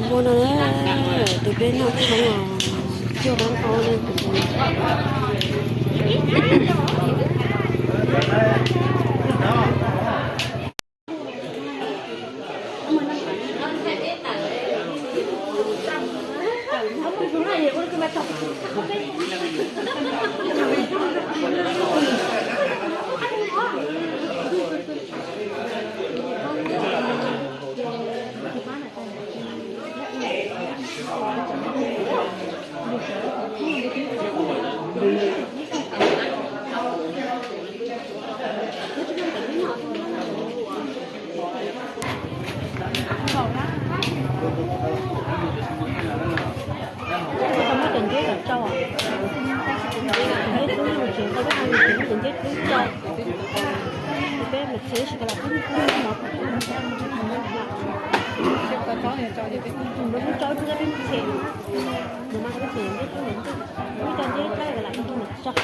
Ua no na, tus peb noj tshoob os, cuaj dab qau na. Tau muab cov nceb kom tsau, nceb hlub, tsis tau muab cov nceb hlub tsau. Peb mus txhij tsis tau los peb hlub mov. Hlub tsau ib pliag peb mus txhij, mus mas peb txhij nceb hlub, ib co nceb hlub lam hlub tsau.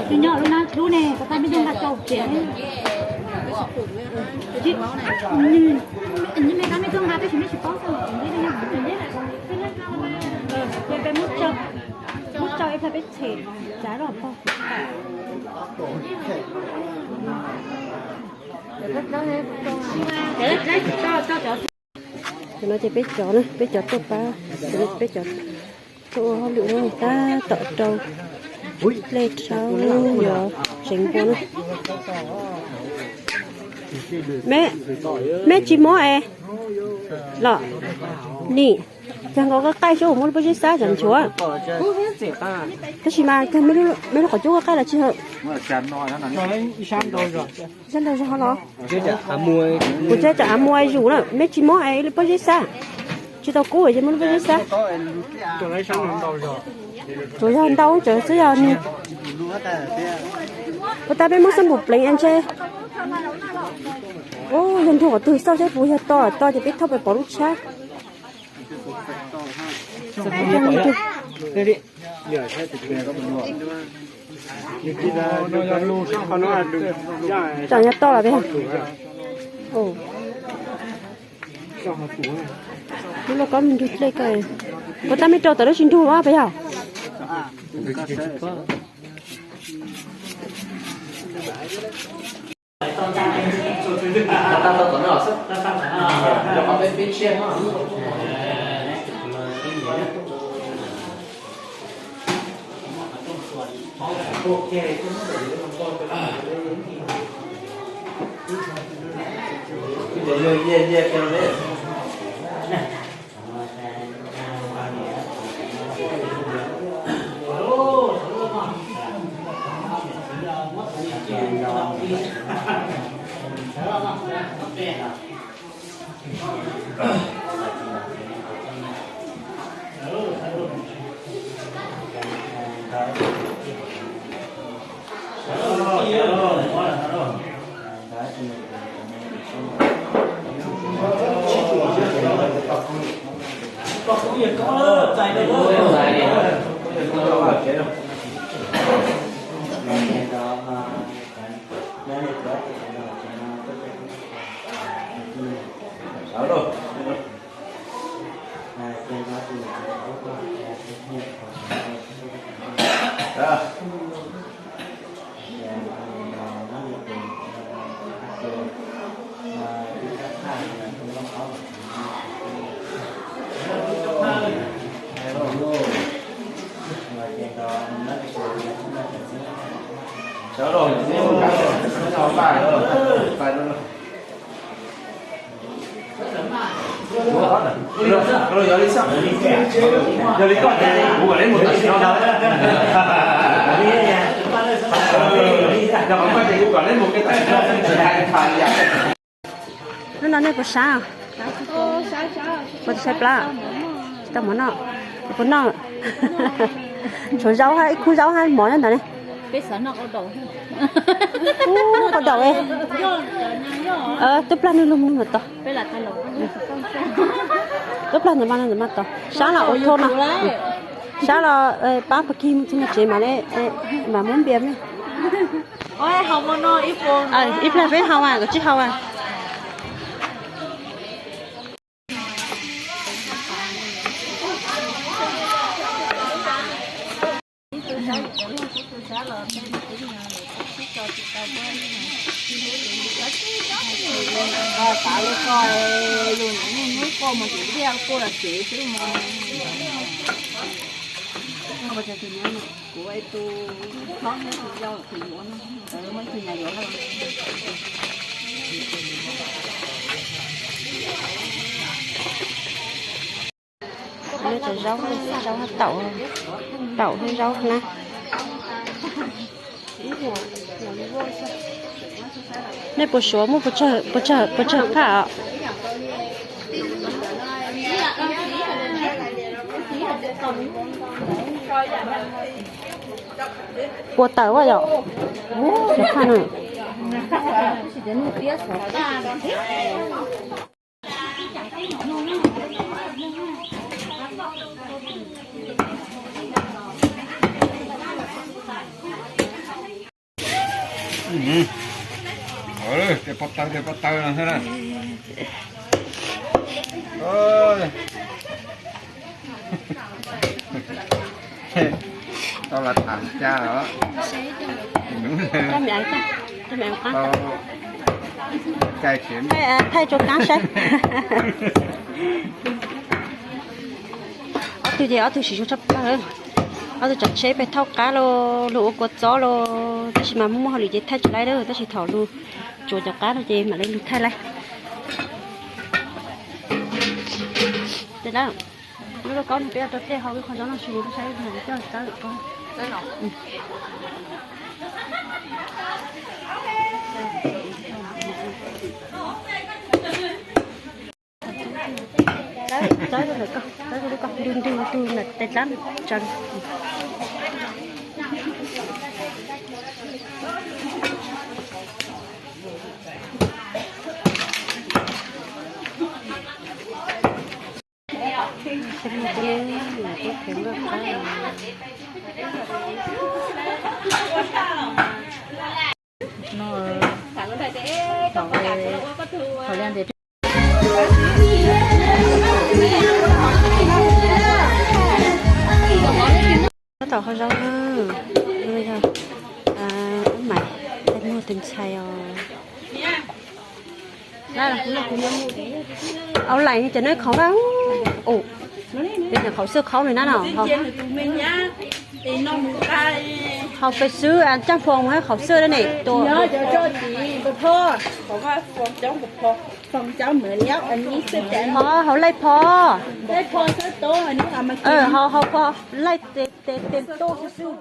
Tus nyob lub nab hlub ne, kuv tab meb coj nqa tsau tias, tab meb coj nqa peb tsis, meb tsis paub xwb. Peb muab tsau, muab tsau ib pliag peb txhij tsav los pog. Cov no ces peb cov na, peb cov tuaj pab, peb cov tuaj ua hauj lwm na, tab tom rau dlej rhaub yuav tseev npua na. Meb, meb tsis mob es los nim, cog nkaus koj qaij seb puas muaj lub pob zeb xab tsam nchuav. Tab sis mas cog meb lub qhov cub koj qaij los tsis hawm. Sab ntau zog los. Kuv txhais tsam av muag zus na, meb tsis mob es lub pob zeb xab. Tsis tau kub ces muaj lub pob zeb xab. Tsuas yog ntau, tsuas xwb yog nws. Ua tab peb muab xab npum pleev ntshe. Yog nrug qhov twg xauj seb puas yog to, to ces peb thauj pem pov lub tshab. Tsam yog to los peb. Lub lauj kaub me nrug dlej ko, kuv tab mej rau tom lub tsis nrug los peb yog. Yog li koj ces kuv kom lawv mus tam sim no ntag. Yog koj ces kuv kom lawv mus tam sim no, tsis hais li cas. Hnub no nej puas sab? Puas tsis sab plab? Tsis tau mov noj. Puas noj? Tshuav zaub hab ib khub zaub hab mov nyob ntawd ne. Qau daum. Tub plag nwg lug mas tos. Tub plag ntawd mas ntawd mas tos. Sab los ua thauj no. Sab los pab pag kig mus txug tsev mas le, mas muab npias mej. Ib plag peb hau mas, koj tsis hau mas. Xav los tej tus tub no lawm, tab sis tso tsis tau, ua li no. Xav lub ko, yus niaj hnub quaj mus tsev, quaj los tsev xwb mas. Kuv tus hlob thiab tus yau tus yuav no, muaj ib tug nyuam yuav lawm. Neb cov zaub, zaub taum, taum thiab zaub na. Nej puas suav muaj puas tsawg phaj os? Puas tawm ua yom? Cov phaj no. Tes pob taw, tes pob taw no xwb na. Tau los tham cas los. Thaij rau kab saib. Ob tug ces ob tug siv zog tshaj plaws. Ob tug tsav tsheb pem thauj qab los, luag ua kua txob los, tab sis mas muaj hauj lwm ces thaij tsis laib lawm, tab sis thaum luag tsuav cov qab no ces mam li lug thaij laib. Tes lawm, lub lauj kaub no peb ua rau tej hau, ib qho zaub no su, saib coj tawb ko. Tawb rau ntawm ko, tawb rau lub ko, ntug ntug tus ntawm tes dlab tsaws. No, thaum li ntawd. Tab tom hau zaub na, no yog ub mais, muag tus ntxhais os. Au laim cov neb qhov vaj, peb qhov xwb qhov li na no. Hau pes xwb, caj phuam mus hab qhov xwb dab ne tua. Hau laij pho, hau hau pho, laij tes tes tes tuj xwb xwb.